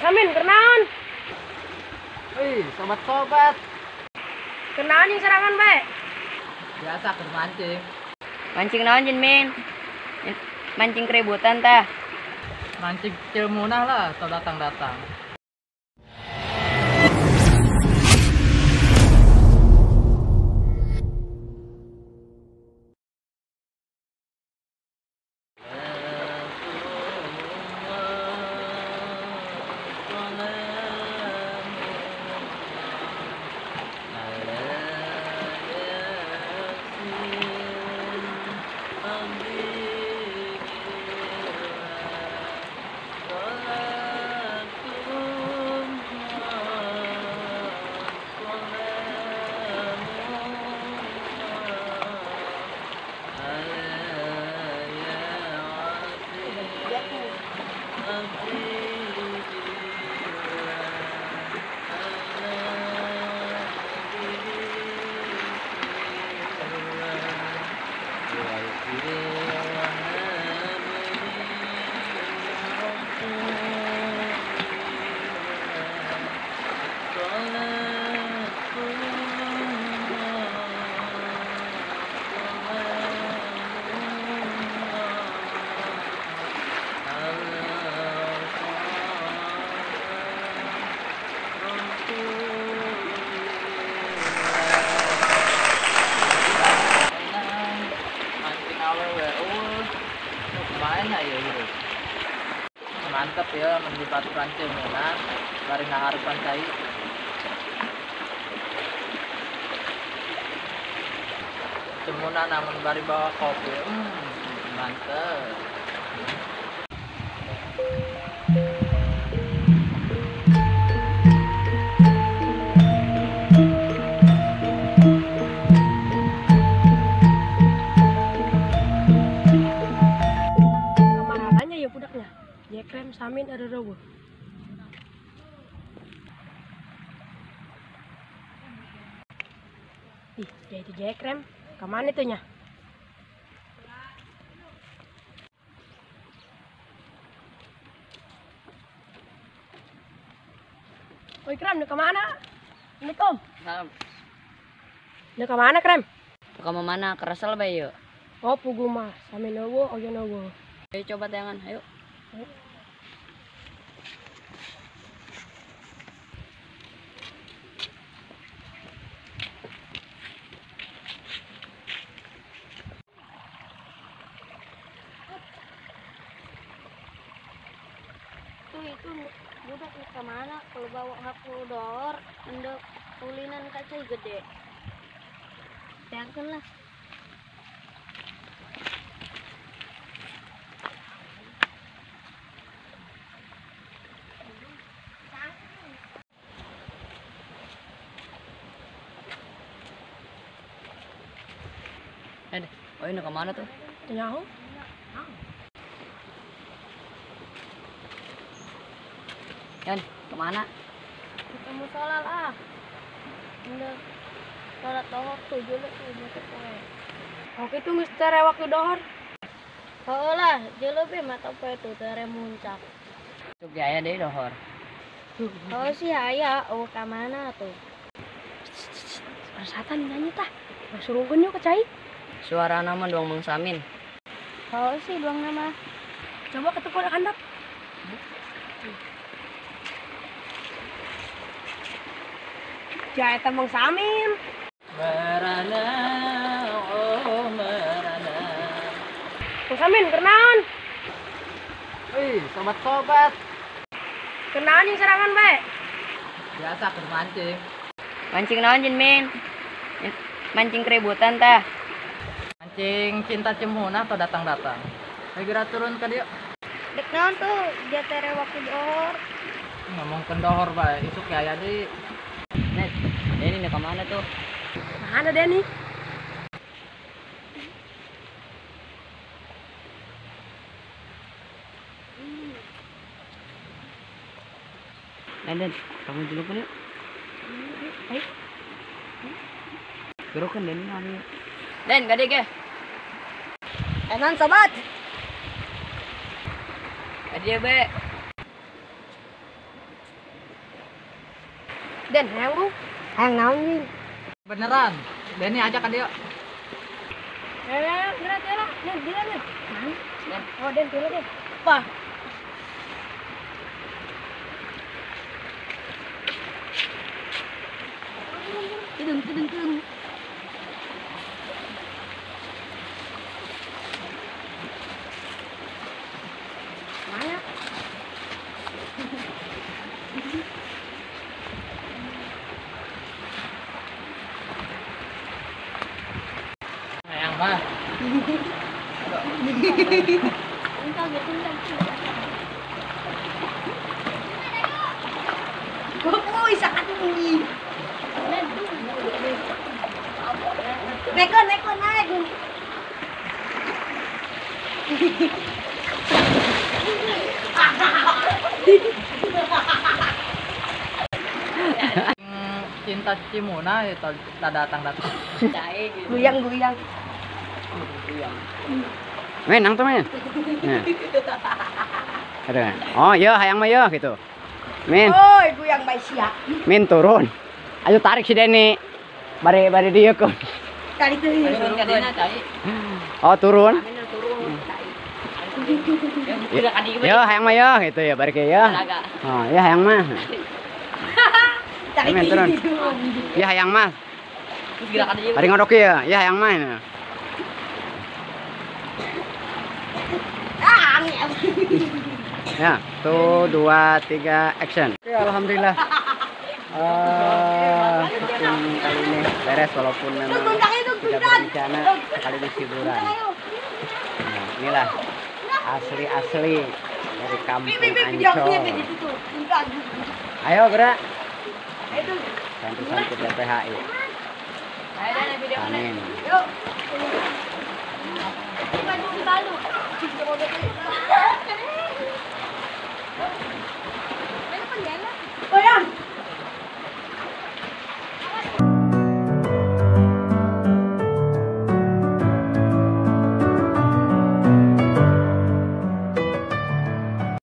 Samin, kenaon? Wih, sobat-sobat. Kenaon yang serangan bae? Biasa keur mancing. Mancing naon jin Min? Mancing keributan tah. Mancing kecil munah lah, atau datang-datang. Mantap ya, mendibat pancing ya, bari ngaharupan cai. Cemuna namun bari bawa kopi, mantap. Kemarahannya ya budaknya. Jekrem Samin ada robo. Ih, dia itu jekrem. Kemana itu nya? Oi Krem, ke mana? Assalamualaikum. Salam. Ke mana Krem? Ke mana? Keresel bae yuk. Oh, pugu mah. Samin nowo, oyo nowo. Ayo coba tayangan, ayo. Tuh itu budak ke mana kalau bawa 40 dolar untuk ulinan kaca gede. Bayangkan lah. Oh ini kemana tuh? Nyaho. Yan, kemana? Kita mau sholat ah. Udah sholat dohor tuh dulu tuh mata poe. Oke tuh geus tere waktu dohor. Oh lah, jelo be mata poe tuh tere muncak. Cuk aya deui dohor. Oh sih aya, oh ka mana tuh? Suara satan nyanyi tah. Surungkeun yuk ke cai. Suara nama doang Mang Samin. Oh sih doang nama. Coba ketukun handap. Jaya Mang Samin. Merana, oh merana. Mang Samin, kenaon? Wih, sobat-sobat. Kenaon yang serangan bae? Biasa keur mancing. Mancing naon jin Min? Mancing keributan tah. Mancing cinta cemuna atau datang-datang. Ayo geura turun ke dia. Dek naon tuh dia tere waktu dohor. Ngomong kendohor bae, isuk ya di. Net, Denny nih kemana tuh? Mana Denny? Den, kamu dulu kan yuk. Ayo. Gerokan Denny kami. Den, gade ge. Enan sobat. Gade be. Den hayang bu. Hayang naon jing? Beneran. Denny ajak ka dia. Gerak gerak. Den gila den. Oh Den gila den. Apa? Tudung tudung tudung. Mana? Hayang mah. Neko neko naik. Cinta Cimuna itu datang-datang. Guyang guyang. Men, nang tuh men. Nah. Ada. Oh, iya hayang mah ya gitu. Men. Oi, guyang bae sia. Min turun. Ayo tarik si Denny. Bari bari dia kok. Tarik tuh. Oh, turun. Yo, hayang mah ya gitu ya, bari ke ya. Oh, ya hayang mah. Tarik. Men turun. Ya hayang mah. Bari ngodok ya, ya hayang mah. Ya, 1, 2, 3, action. Oke, alhamdulillah. Syuting kali ini beres walaupun memang tidak berencana sekaligus hiburan. Nah, inilah asli-asli dari kampung Ancol. Ayo gerak. Santri-santri PPHI. Amin.